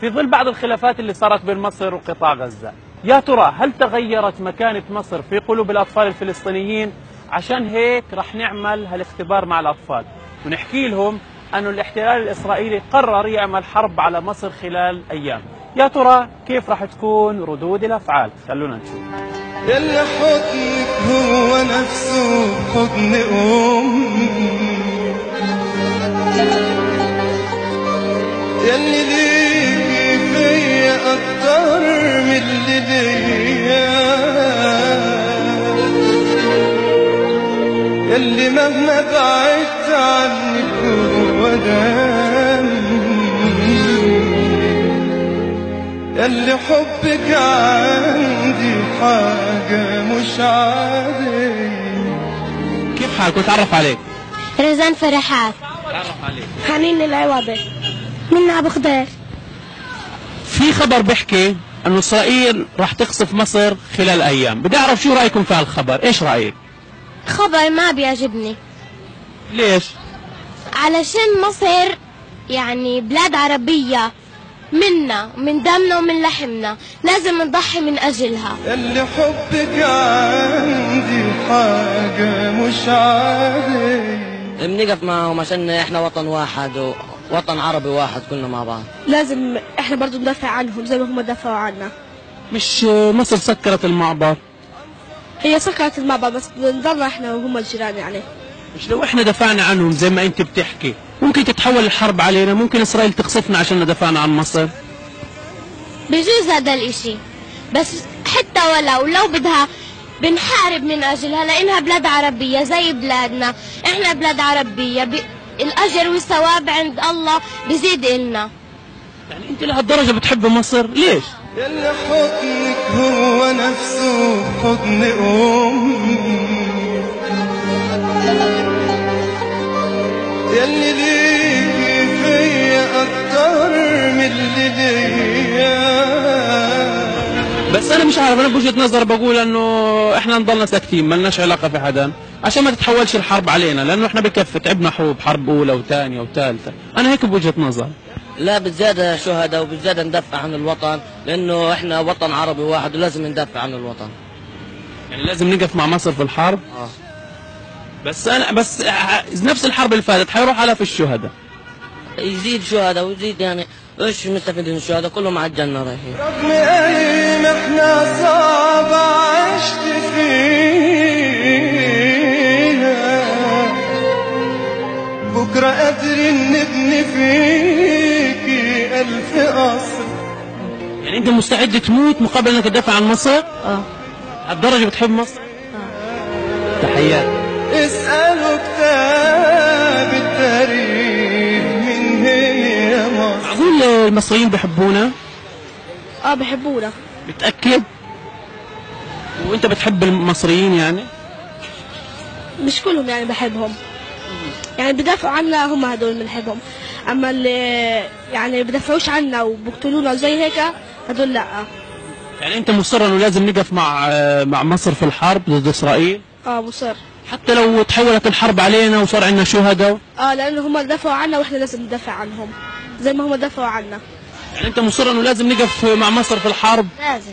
في ظل بعض الخلافات اللي صارت بين مصر وقطاع غزة، يا ترى هل تغيرت مكانة مصر في قلوب الأطفال الفلسطينيين؟ عشان هيك رح نعمل هالاختبار مع الأطفال ونحكي لهم أنه الاحتلال الإسرائيلي قرر يعمل حرب على مصر خلال أيام. يا ترى كيف رح تكون ردود الأفعال؟ خلونا نشوف. يلي حضنك هو نفسه حضن أمي، يلي ليكي فيا أكتر من اللي ليا، يلي مهما بعدت عنك هو دمي، يلي حبك عندي حاجة مش عادية. كيف حالك؟ وتعرف عليك. رزان فرحات. تعرف عليك. حنين العوضي. منا أبو خضير. في خبر بيحكي أنه إسرائيل راح تقصف مصر خلال أيام، بدي أعرف شو رأيكم في هالخبر، إيش رأيك؟ خبر ما بيعجبني. ليش؟ علشان مصر يعني بلاد عربية منا ومن دمنا ومن لحمنا، لازم نضحي من أجلها. اللي حبك عندي حاجة مش عادية. بنقف معهم عشان احنا وطن واحد ووطن عربي واحد كلنا مع بعض. لازم احنا برضو ندافع عنهم زي ما هم دافعوا عنا. مش مصر سكرت المعبر؟ هي سكرت المعبر بس بنضلنا احنا وهم الجيران يعني. مش لو احنا دفعنا عنهم زي ما انت بتحكي ممكن تتحول الحرب علينا، ممكن اسرائيل تقصفنا عشان دفعنا عن مصر؟ بجوز هذا الاشي، بس حتى ولو لو بدها بنحارب من اجلها لانها بلاد عربية زي بلادنا، احنا بلاد عربية الاجر والثواب عند الله بزيد إلنا. يعني انت لهالدرجة بتحب مصر؟ ليش؟ يلي حضنك هو نفسه حضن امي، يلي ليكي فيا اكتر من اللي ليا. بس انا مش عارف، انا بوجهة نظر بقول انه احنا نضلنا ساكتين، ما لناش علاقة في حدا عشان ما تتحولش الحرب علينا، لانه احنا بكفي تعبنا حروب، حرب اولى وثانيه وثالثه، انا هيك بوجهة نظر. لا بزيادة شهداء وبزيادة ندافع عن الوطن، لانه احنا وطن عربي واحد ولازم ندافع عن الوطن. يعني لازم نقف مع مصر في الحرب؟ اه. بس انا بس نفس الحرب اللي فاتت حيروح آلاف الشهداء. يزيد شهداء ويزيد، يعني ايش مستفيدين الشهداء؟ كلهم على الجنة رايحين. رغم اي محنة صعبة عشت فيها، بكرة قادرين نبني فيكي ألف قصر. يعني انت مستعد تموت مقابل انك تدافع عن مصر؟ اه. هالدرجة بتحب مصر؟ اه. تحيات. اسألوا كتاب التاريخ من هي مصر. معقول المصريين بحبونا؟ اه بحبونا. متأكد؟ وانت بتحب المصريين يعني؟ مش كلهم يعني بحبهم، يعني بدافعوا عنا هم هدول اللي بنحبهم، اما اللي يعني بدافعوش عنا وبقتلونا زي هيك هدول لا. يعني انت مصر انه لازم نقف مع مصر في الحرب ضد اسرائيل؟ اه مصر. حتى لو تحولت الحرب علينا وصار عندنا شهداء؟ اه لانه هم دافعوا عنا واحنا لازم ندافع عنهم زي ما هم دافعوا عنا. يعني انت مصر انه لازم نقف مع مصر في الحرب؟ لازم.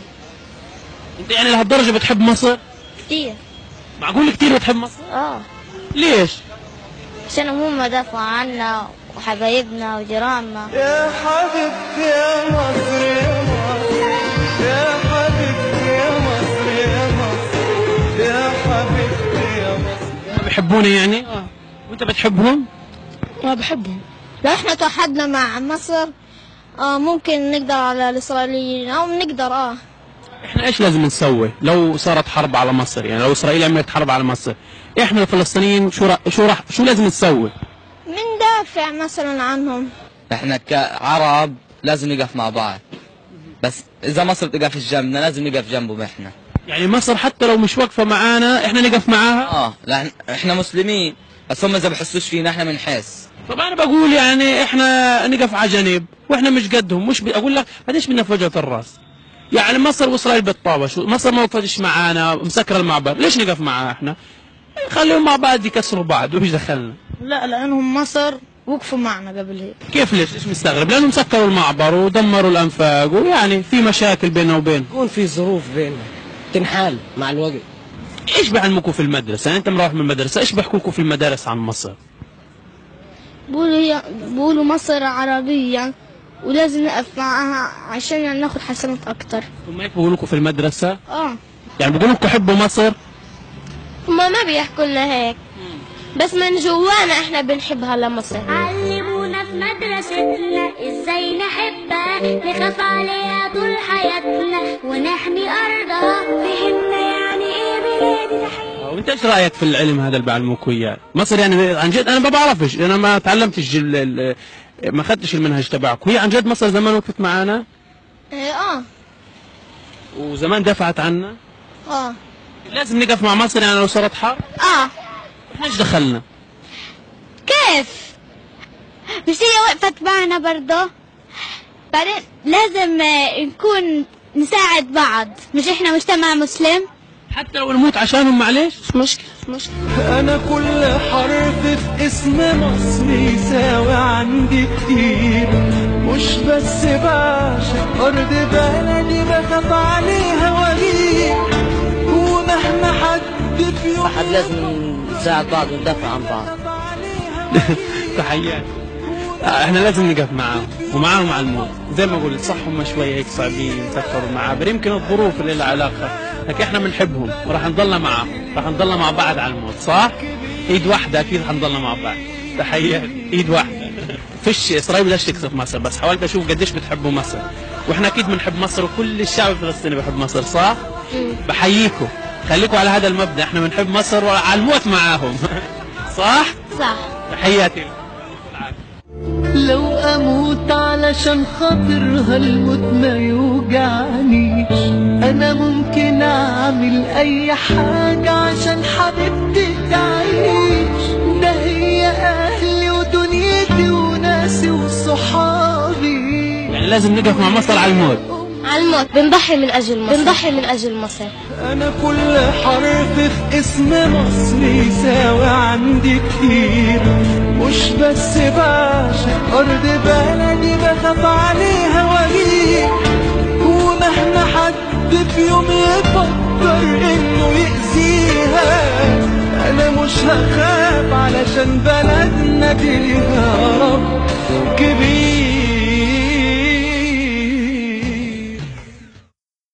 انت يعني لهالدرجة بتحب مصر؟ كثير. معقول كثير بتحب مصر؟ اه. ليش؟ عشان هم دافعوا عنا وحبايبنا وجيراننا. يا حبيبتي يا مصر يا مصر، يا حبيبتي يا مصر يا مصر، يا حبيبتي يا مصر. هم بيحبونا يعني؟ اه. وانت بتحبهم؟ اه بحبهم. لو احنا توحدنا مع مصر ممكن نقدر على الاسرائيليين او نقدر. اه. احنا ايش لازم نسوي لو صارت حرب على مصر؟ يعني لو اسرائيل عملت حرب على مصر، احنا الفلسطينيين شو لازم نسوي؟ بندافع مثلا عنهم. احنا كعرب لازم نقف مع بعض، بس اذا مصر تقف جنبنا لازم نقف جنبهم احنا. يعني مصر حتى لو مش واقفة معانا احنا نقف معاها؟ اه لا احنا مسلمين، بس هم اذا بحسوش فينا احنا بنحس. طب انا بقول يعني احنا نقف على جنب واحنا مش قدهم، مش اقول لك قديش بدنا في وجهة الراس. يعني مصر واسرائيل بتطاوشوا، مصر ما وقفتش معانا، مسكره المعبر، ليش نقف معاها احنا؟ خليهم مع بعض يكسروا بعض، وإيش دخلنا؟ لا لأنهم مصر وقفوا معنا قبل هيك. كيف ليش؟ ليش مستغرب؟ لانه مسكروا المعبر ودمروا الانفاق، ويعني في مشاكل بيننا وبين. يكون في ظروف بيننا تنحال مع الوقت. ايش بعلمكم في المدرسة؟ يعني انت مروح من المدرسة، ايش بيحكوا لكم في المدارس عن مصر؟ بيقولوا مصر عربية ولازم نقف معاها عشان يعني ناخد حسنات أكتر. هم هيك بيقولوا لكم في المدرسة؟ اه. يعني بيقولوا لكم حبوا مصر؟ هما ما بيحكوا لنا هيك، بس من جوانا احنا بنحبها لمصر. علمونا في مدرستنا ازاي نحبها، نخاف عليها طول حياتنا ونحمي ارضها، فهمنا يعني ايه بلادي تحية. وانت ايش رايك في العلم هذا اللي بعلموكوا اياه؟ مصر يعني عن جد انا ما بعرفش، انا ما تعلمتش، ما اخذتش المنهج تبعك. هي عن جد مصر زمان وقفت معانا؟ ايه اه. وزمان دفعت عنا؟ اه. لازم نقف مع مصر يعني لو صارت حرب؟ اه. احنا ايش دخلنا؟ كيف؟ مش هي وقفت معنا برضه؟ بعدين لازم نكون نساعد بعض، مش احنا مجتمع مسلم؟ حتى لو نموت عشانهم معلش؟ مش مشكلة، مش مشكلة. أنا كل حرف في اسم مصر يساوي عندي كتير، مش بس بعشق أرض بلدي بخاف عليها وأغير، ومهما حد في يوم حد لازم نساعد بعض وندافع عن بعض. تحياتي. احنا لازم نقف معاهم ومعاهم على الموت، زي ما قلت صح هم شوي هيك صعبين سكروا المعابر، يمكن الظروف اللي لها علاقة، لكن احنا بنحبهم وراح نضلنا معاهم، راح نضلنا مع بعض على الموت، صح؟ ايد واحدة اكيد حنضلنا مع بعض. تحياتي، ايد واحدة. فيش اسرائيل بدهاش تكسب مصر، بس حاولت اشوف قديش بتحبوا مصر، واحنا اكيد بنحب مصر وكل الشعب الفلسطيني بحب مصر، صح؟ بحييكم، خليكم على هذا المبدأ، احنا بنحب مصر وعلى الموت معاهم. صح؟ صح. تحياتي. لو اموت علشان خاطرها الموت ما يوجعنيش، انا ممكن اعمل اي حاجة عشان حبيبتي تعيش، ده هي اهلي ودنيتي وناسي وصحابي. يعني لازم نقف مع مصر على الموت. على الموت، بنضحي من اجل مصر، بنضحي من اجل مصر. انا كل حرف في اسم مصر يساوي عندي كتير، مش بس بعشق ارض بلدي بخاف عليها واغير، ومهما حد في يوم يفكر انه يأذيها، انا مش هخاف علشان بلدنا دي ليها رب كبير.